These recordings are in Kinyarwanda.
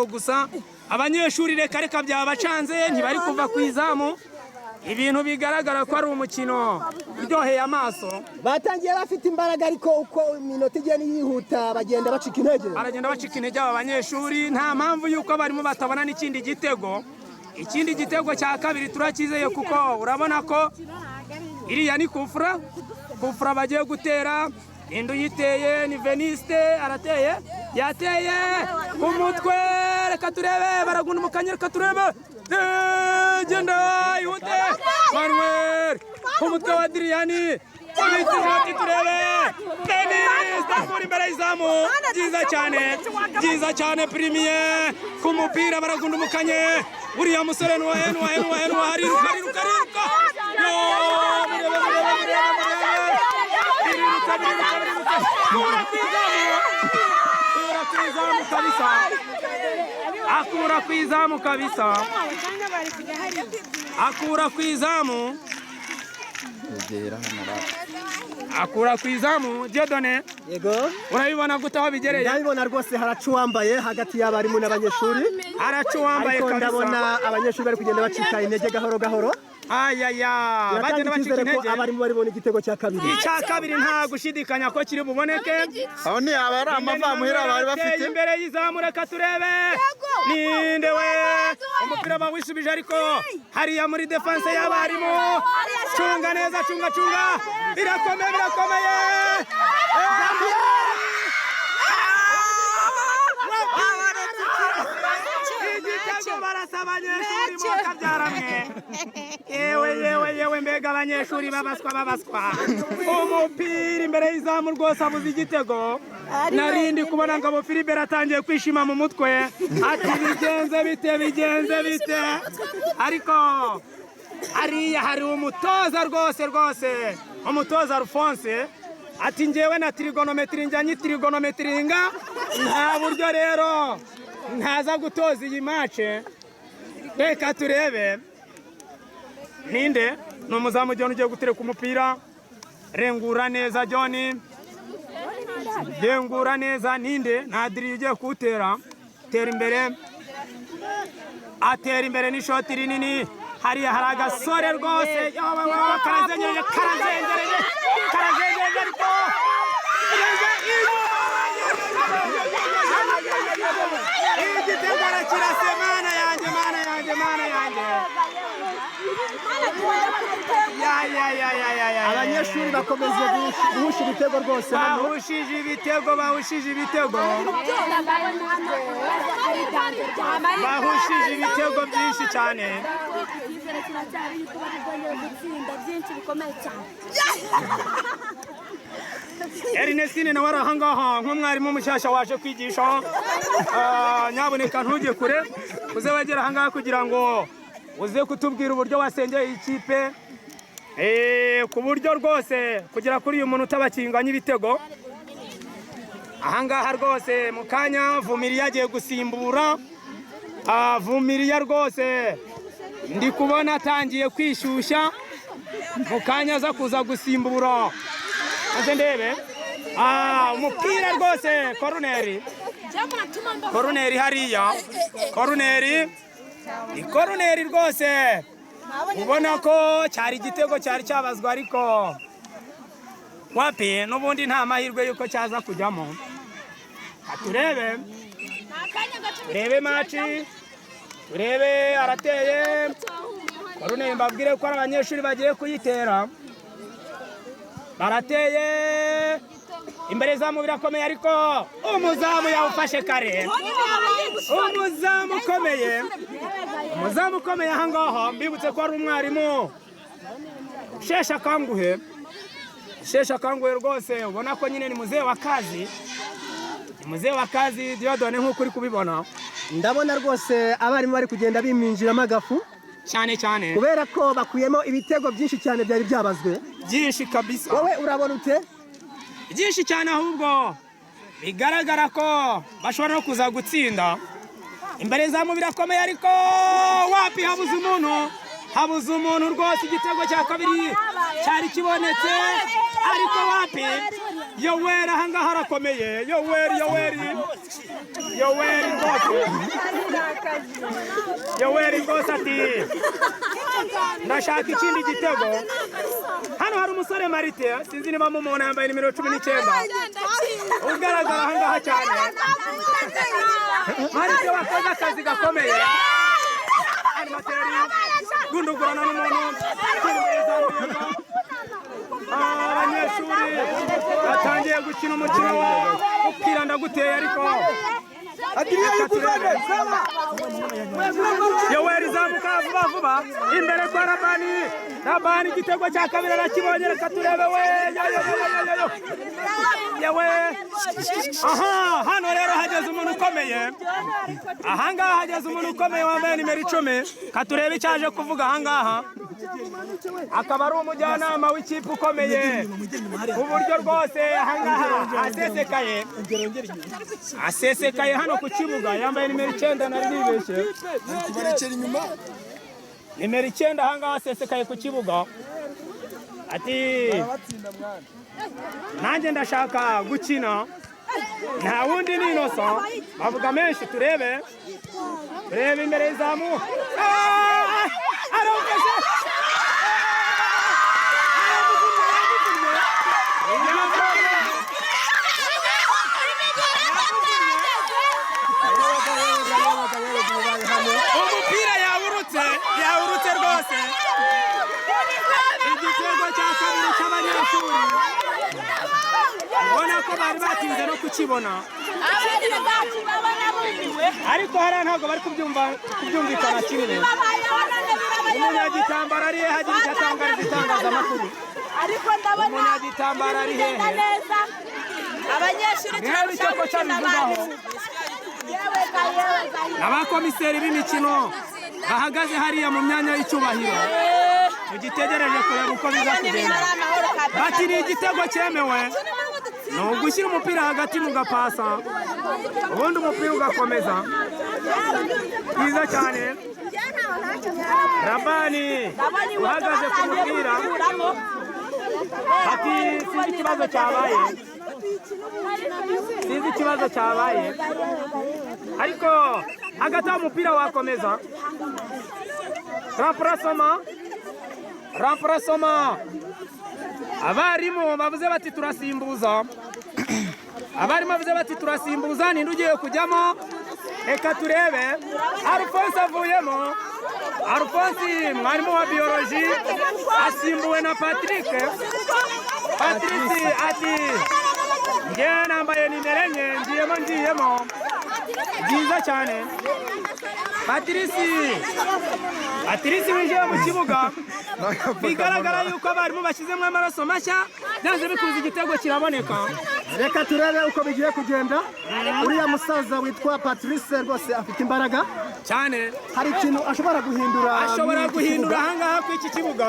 Gusa abanyeshuri, reka reka, byabacanze, ntibari kuva ku izamu. Ibintu bigaragara ko ari umukino uryoheye amaso. Batangiye bafite imbaraga, ariko uko iminota igenda yihuta bagenda bacika intege. Baragenda bacika intege aba banyeshuri. Nta mpamvu y'uko barimo batabona n'ikindi gitego. Ikindi gitego cya kabiri turacyizeye, kuko urabona ko iriya ni kufura, kufura bagiye gutera. Indi uyiteye ni Veniste, arateye, yateye ku mutwe. Reka turebe, baragunda umukanya, reka turebe. Genda ihute Manuel, ku mutwe wa Diriyani, ubitse ishoti, turebe Veniste akura imbere y'izamu. Byiza cyane, byiza cyane. Primiye ku mupira, baragunda umukanye. Uriya musore nuwahe, nuwahe, nuwahe, nuwahe? Ariruka, ariruka, ariruka! Yo, murebe, murebe, murebe, murebe! Biriruka, biriruka, biriruka! Kura ku izamu, kura ku izamu kabisa, akura ku izamu kabisa, akura ku izamu. Egera hano ra. Akura ku izamu, Dieudonné. Yego. Urabibona gute aho bigereye? Ndabibona rwose, haraca uwambaye hagati y'abarimu n'abanyeshuri. Haraca uwambaye. Ariko Kabisa. ndabona abanyeshuri bari kugenda bacika intege gahoro gahoro. Ayaya. Biratanga Bagenda bacika icyizere ko intege. abarimu bari bubone igitego cya kabiri. Icya kabiri nta gushidikanya ko kiri buboneke. Aho ntiyaba ari amavamuhira bari bafite? Imbere y'izamu, reka turebe ninde we. Umupira bawisubije, ariko hariya muri défense y'abarimu. Cunga neza, cunga, cunga! Birakomeye, birakomeye! Igitego barasa abanyeshuri mwakabyaramwe! Yewe, yewe, yewe, mbega abanyeshuri babaswa, babaswa! Umupira imbere y'izamu rwose, abuze igitego. Narindi kubona Ngabo Philibert atangiye kwishima mu mutwe, ati: "Bigenze bite, bigenze bite?" Ariko hariya hari umutoza rwose, rwose umutoza Alphonse ati: "Ngewe na trigonometry njya nyitirigonometringa, nta buryo rero ntaza gutoza iyi match." Reka turebe ninde. Ni umuzamu John ugiye gutereka umupira. Rengura neza John, rengura neza. Ninde? Nta diri ugiye kuwutera. Tera imbere, atera imbere n'ishoti rinini. Hariya hari agasore rwose, karazengereje, karazengereje, karazengereje, ariko igitego arakirase! Mana yanjye, Mana yanjye, Mana yanjye! Ya ya ya ya ya ya! Abanyeshuri bakomeje guhusha ibitego rwose hano. Bahushije ibitego, bahushije ibitego, bahushije ibitego byinshi cyane. Icyizere kiracyari yuko bari bwongere gutsinda byinshi bikomeye cyane. Ernestine nawe ari ahangaha nk'umwarimu mushyashya waje kwigisha. Nyabuneka ntujye kure, uze wegera ahangaha kugira ngo uze kutubwira uburyo wasengeye iyi kipe, ku buryo rwose kugera kuri uyu muntu utabakinganya ibitego. Ahangaha rwose mu kanya Vumiriya agiye gusimbura. Vumiriya rwose ndi kubona atangiye kwishyushya, mu kanya aza kuza gusimbura. Maze ndebe. Umupira rwose, koruneri, koruneri hariya, koruneri, ni koruneri rwose. Ubona ko cyari igitego cyari cyabazwa, ariko wapi, n'ubundi nta mahirwe y'uko cyaza kujyamo. Turebe, turebe match, turebe. Arateye koruneri, mbabwire ko ari abanyeshuri bagiye kuyitera. Barateye imbere zamu, birakomeye, ariko umuzamu yawufashe kare. Umuzamu ukomeye, umuzamu ukomeye ahangaha. Mbibutse ko ari umwarimu usheshe akanguhe, usheshe akanguhe rwose. Ubona ko nyine ni muzee wa kazi, ni muzee wa kazi Dieudonné, nk'uko uri kubibona. Ndabona rwose abarimu bari kugenda biminjiramo agafu. Cyane cyane. Kubera ko bakuyemo ibitego byinshi cyane byari byabazwe. Byinshi kabisa. Wowe urabona ute? Byinshi cyane, ahubwo bigaragara ko bashobora no kuza gutsinda. Imbere zamu birakomeye, ariko wapi, habuze umuntu, habuze umuntu rwose. Igitego cya kabiri cyari kibonetse, ariko wapi. Yoweri ahangaha arakomeye. Yoweri, Yoweri, Yoweri rwose, Yoweri rwose ati ndashaka ikindi gitego. Hano hari umusore Marite, sinzi niba mumubona, yambaye nimero 19, ugaragara ahangaha cyane. Marite wakoze akazi gakomeye. Animateur gundugurana n'umuntu. Abanyeshuri batangiye gukina umukino wa mupira ndaguteye, ariko Yoweri zamuka vuba vuba imbere kwa Rabani. Rabani igitego cya kabiri arakibonye, reka turebe we. Yo, yo, yo, yo, yo, yo. Yewe, aha hano rero hageze umuntu ukomeye, ahangaha hageze umuntu ukomeye wambaye nimero 10. Katurebe icyo aje kuvuga ahangaha. Akaba ari umujyanama w'ikipe ukomeye ku buryo rwose ahangaha asesekaye, asesekaye hano ku kibuga. Yambaye nimero 9, nari nibeshye, nimero 9. Ahangaha asesekaye ku kibuga ati nanjye ndashaka gukina. Nta wundi ni Innocent. Bavuga menshi, turebe, turebe imbere y'izamu. Ah! Arawufashe! Arawuvunnye, arawuvunnye! Umupira yawurutse, yawurutse rwose. Igitego cya kabiri cy'abanyeshuri, ubona ko bari batinze no kukibona, ariko hariya ntabwo bari kubyumva kubyumvikana kimwe. Umunyagitambaro ari hehe agira icyo atangariza itangazamakuru? Ariko ndabona Umunyagitambaro ari hehe? bigenda neza, abanyeshuri Mwebe icyo koca bivugaho. Yewe ga, yewe ga! Abakomiseri b'imikino bahagaze hariya mu myanya y'icyubahiro, tugitegereje kureba uko biza kugenda. Bati ni igitego cyemewe, ni ugushyira umupira hagati mu gapasa, ubundi umupira ugakomeza. Byiza cyane. Rabani uhagaze ku mupira ati sinzi ikibazo cyabaye, sinzi ikibazo cyabaye, ariko hagati aho umupira wakomeza. Remplacement, remplacement. Abarimu bavuze bati turasimbuza, abarimu bavuze bati turasimbuza. Ninde ugiye kujyamo? Reka turebe. Alphonse avuyemo. Alphonse mwarimu wa biologie asimbuwe na Patrick. Patrick ati njye nambaye nimero 4, ngiyemo, ngiyemo. Byiza cyane. Patrice, Patrice winjiye mu kibuga, bigaragara yuko abarimu bashyizemo amaraso mashya, byanze bikunze igitego kiraboneka. Reka turebe uko bigiye kugenda. Uriya musaza witwa Patrice rwose afite imbaraga cyane. Hari ikintu ashobora guhindura ashobora muri iki guhindura kibuga. Ahangaha kuri iki kibuga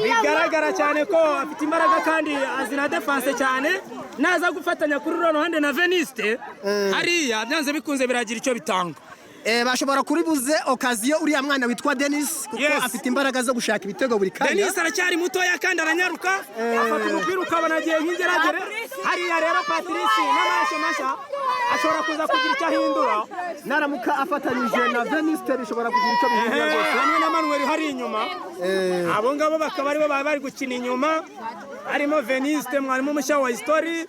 bigaragara cyane ko afite imbaraga kandi azi na défense cyane. Naza gufatanya kuri runo ruhande na Veniste hariya, byanze bikunze biragira icyo bitanga. Bashobora kuribuze occasion uriya mwana witwa Denis, kuko afite imbaraga zo gushaka ibitego buri kanya. Denis aracyari mutoya kandi aranyaruka, afata umupira ukabona agiye nk'ingeragere hariya. Rero Patrice n'amaraso mashya ashobora kuza kugira icyo ahindura. Naramuka afatanyije na Veniste bishobora kugira icyo bihindura rwose. Hamwe na Manuel hari inyuma, abo ngabo bakaba aribo baba bari gukina inyuma, harimo Veniste mwarimu mushya wa histoire.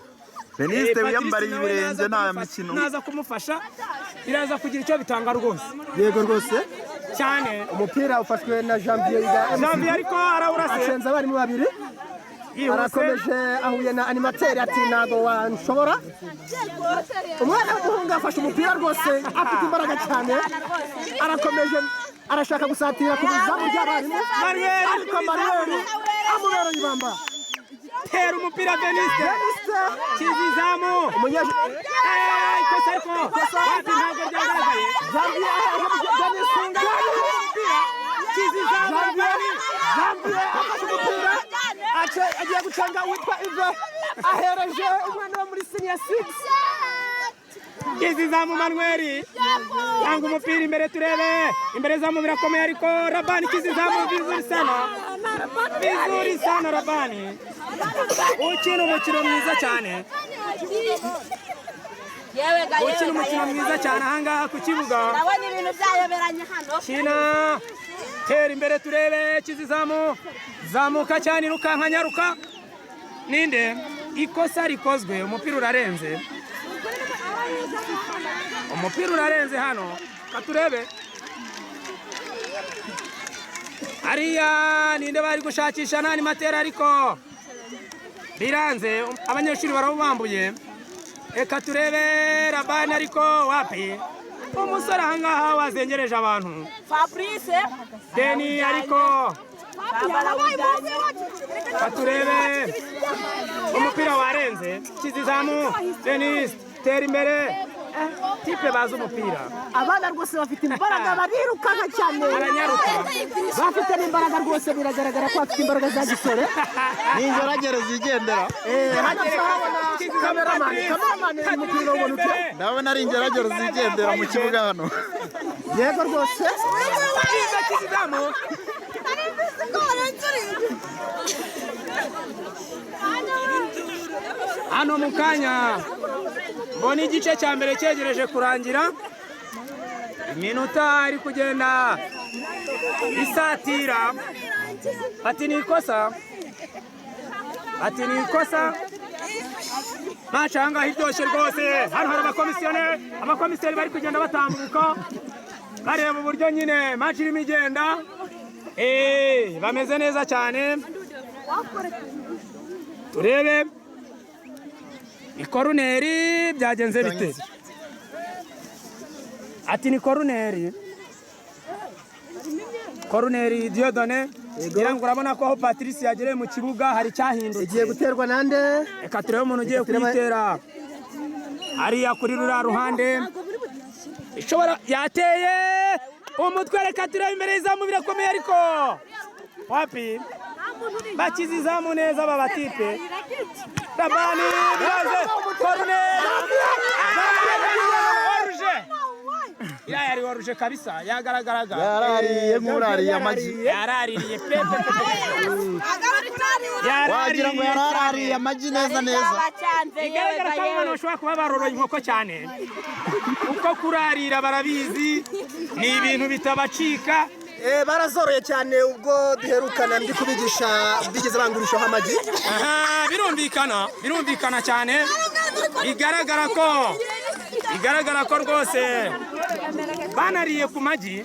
Veniste wiyambariye ibirenge nta mikino. Naza kumufasha biraza kugira icyo bitanga rwose. Yego rwose. Cyane. Umupira ufashwe na Janvier Yiga. Janvier ariko arawurase. Acenza abarimu babiri. Yihuse. Arakomeje, ahuye na animateur, ati ntago wanshobora. Umwana w'umuhungu afashe umupira rwose, afite imbaraga cyane, arakomeje, arashaka gusatira ku izamu ry'abarimu. Manuel. Ariko Manuel amubereye ibamba. Tera umupira Veniste. Veniste. Kizizamu. Umunyeshuri. Eh, ikosa, ariko wapi, ntabwo ryagaragaye. Janvier Denis. Kizizamu. Janvier, Janvier afashe umupira, agiye gucenga uwitwa Yves, ahereje umwana wo muri senior 6. Kizizamu Manuel tanga umupira imbere, turebe imbere zamu birakomeye, ariko Rabani kizizamu vizuri sana, vizuri sana Rabani. Ukina umukino mwiza cyane. Yewe ga, yewe Ukina ga, umukino yewe. mwiza cyane ahangaha ku kibuga. Ndabona ibintu byayoberanye hano. Kina, tera imbere turebe kizizamu, zamuka cyane, irukanka, nyaruka. Ninde? Ikosa rikozwe, umupira urarenze, umupira urarenze hano. Katurebe hariya ninde bari gushakisha? Nani matera, ariko biranze, abanyeshuri barawubambuye. Reka turebe Rabani, ariko wapi, umusore ahangaha wazengereje abantu. Fabrice. Deni, ariko katurebe, umupira warenze kizizamu. Denis, tera imbere. Tipe bazi umupira. Abana rwose bafite imbaraga, barirukanka cyane. Baranyaruka. Bafite n'imbaraga rwose, biragaragara ko bafite imbaraga za gisore. Ni ingeragere zigendera. Hano turahabona kameramani. Kameramani, umupira ubona ute? Ndabona ari ingeragere zigendera mu kibuga hano. Yego rwose. Kiza kizizamu. Hano mu kanya mbona igice cya mbere cyegereje kurangira, iminota iri kugenda isatira. Bati ni ikosa, bati ni ikosa. Match ahangaha iryoshye rwose. Hano hari abakomisiyoneri, abakomiseri bari kugenda batambuka bareba uburyo nyine match irimo igenda. Bameze neza cyane. Turebe ni koruneri, byagenze bite? Ati ni koruneri, koruneri Dieudonné. Ngira ngo urabona ko aho Patrice yagereye mu kibuga hari icyahindutse. Igiye guterwa nande? Reka turebe umuntu ugiye kuyitera hariya kuri ruriya ruhande. Ishobora yateye umutwe. Reka turebe imbere y'izamu, birakomeye ariko wapi, bakize izamu neza aba batipe. Rabani, biraze, koruneri oruje, iriya yari oruje kabisa, yagaragaraga. Yarariye nk'urariye amagi. Yaraririye pe pe pe pe. Wagira ngo yararariye amagi neza neza. Byabacanze, yewe Bigaragara ga, ko abo bantu yewe. bashobora kuba baroroye inkoko cyane, kuko kurarira barabizi, ni ibintu bitabacika. Barazoroye cyane, ubwo duherukana ndi kubigisha bigeze bangurishaho amagi. Aha, birumvikana, birumvikana cyane. Bigaragara ko rwose banariye ku magi.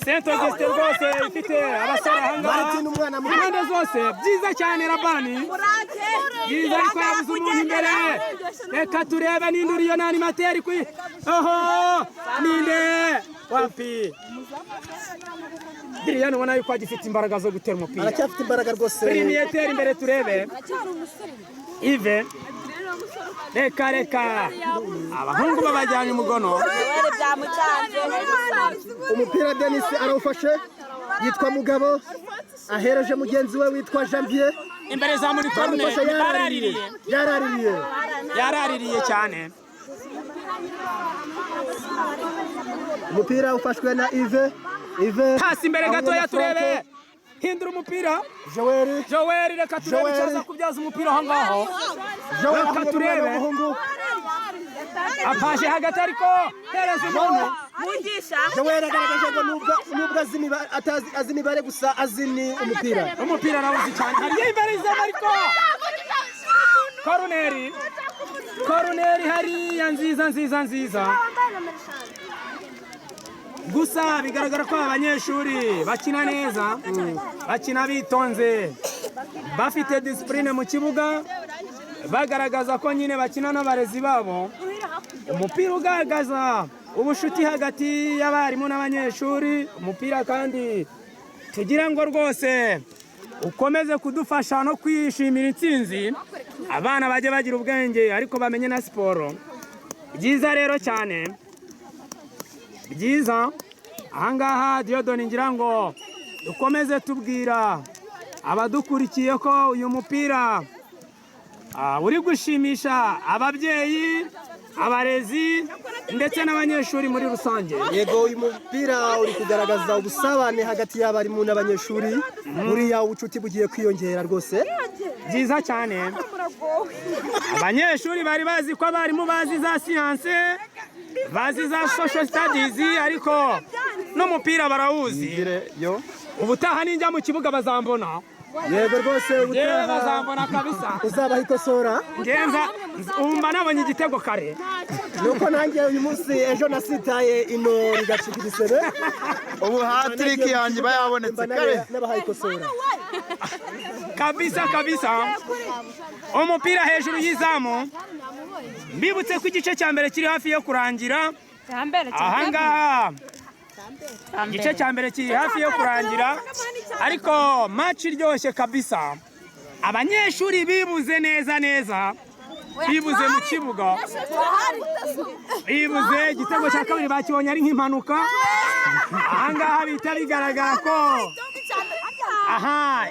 Saint Augustin rwose ifite abasore ahangaha Martin, umwana muto. impande zose. Byiza cyane Rabani, byiza, ariko yabuze umuntu imbere. Reka turebe ninde uriyo na animateri kwi oho, ninde? Wapi, Diriyani, ubona yuko agifite imbaraga zo gutera umupira. Aracyafite imbaraga rwose. Premier, tera imbere turebe Ive. Reka reka, abahungu babajyanye umugono. Yewe, byamucanze. Umupira Denis arawufashe, yitwa Mugabo, ahereje mugenzi we witwa Janvier. Imbere za muri koruneri. Bamufashe, yaraririye. Yaraririye. Yaraririye. Yaraririye cyane. Umupira ufashwe na Ive. Ive Pasi imbere ahuye gatoya na Frank. turebe, hindura umupira. Joel. Joel, reka turebe Joel. icyo aza kubyaza umupira aho ngaho. Joel Reka ahuye n'umwana turebe. w'umuhungu. Apashe hagati, ariko hereza umuntu. Mugisha. Joel agaragaje ngo nubwo azi atazi, azi imibare gusa, azi ni umupira. Umupira arawuzi cyane. Hariya imbere y'izamu, ariko koruneri, koruneri hariya, nziza nziza nziza. Gusa bigaragara ko aba banyeshuri bakina neza, bakina bitonze, bafite disipurine mu kibuga, bagaragaza ko nyine bakina n'abarezi babo. Umupira ugaragaza ubushuti hagati y'abarimu n'abanyeshuri. Umupira kandi tugira ngo rwose ukomeze kudufasha no kwishimira intsinzi. Abana bajye bagira ubwenge ariko bamenye na siporo. Byiza rero cyane, byiza. Ahangaha Dieudonné, ngira ngo dukomeze tubwira abadukurikiye ko uyu mupira uri gushimisha ababyeyi. Abarezi ndetse n'abanyeshuri muri rusange. Yego, uyu mupira uri kugaragaza ubusabane hagati y'abarimu n'abanyeshuri. Buriya ubucuti bugiye kwiyongera rwose. Byiza cyane. Abanyeshuri bari bazi ko abarimu bazi za siyanse, bazi za social studies, ariko n'umupira barawuzi. Yo. Ubutaha ninjya mu kibuga bazambona. Yego rwose. Yewe. Ubutaha Bazambona kabisa. Uzabaha ikosora. Ngenza umva nabonye igitego kare. Nuko nanjye uyu munsi, ejo nasitaye ino rigacika igisebe. Ubu hat-trick yanjye iba yabonetse Mba kare. N'abahaye ikosora. Kabisa kabisa. Umupira hejuru y'izamu. Mbibutse ko igice cya mbere kiri hafi yo kurangira. Ahangaha igice cya mbere kiri hafi yo kurangira, ariko match iryoshye kabisa. Abanyeshuri bibuze neza neza, bibuze mu kibuga, bibuze. Igitego cya kabiri bakibonye ari nk'impanuka. Ahangaha bihita bigaragara ko aha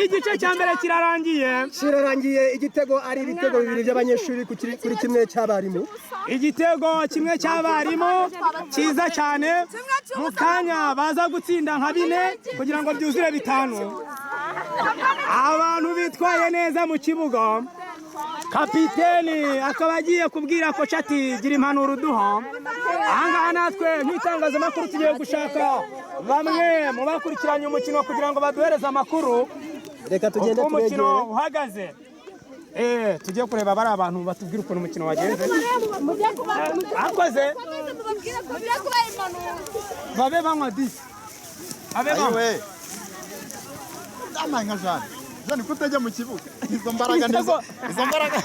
igice cya mbere kirarangiye. Kirarangiye, igitego ari ibitego bibiri by'abanyeshuri kuri kimwe cy'abarimu. Igitego kimwe cy'abarimu cyiza cyane. Mu kanya baza gutsinda nka bine kugira ngo byuzure bitanu. Abantu bitwaye neza mu kibuga. Kapiteni akaba agiye kubwira coach ati: "Gira impanuro uduha." Ahangaha natwe nk'itangazamakuru tugiye gushaka bamwe mu bakurikiranye umukino kugira ngo baduhereze amakuru Reka tugende uko umukino turegere. uhagaze. Tujye kureba bari abantu batubwira ukuntu umukino wagenze. Akoze babe banywa disi, babe banywa. Ayiwe, ndamaye nka Jane. Jane, kutajya mu kibuga, izo mbaraga nizo, izo mbaraga.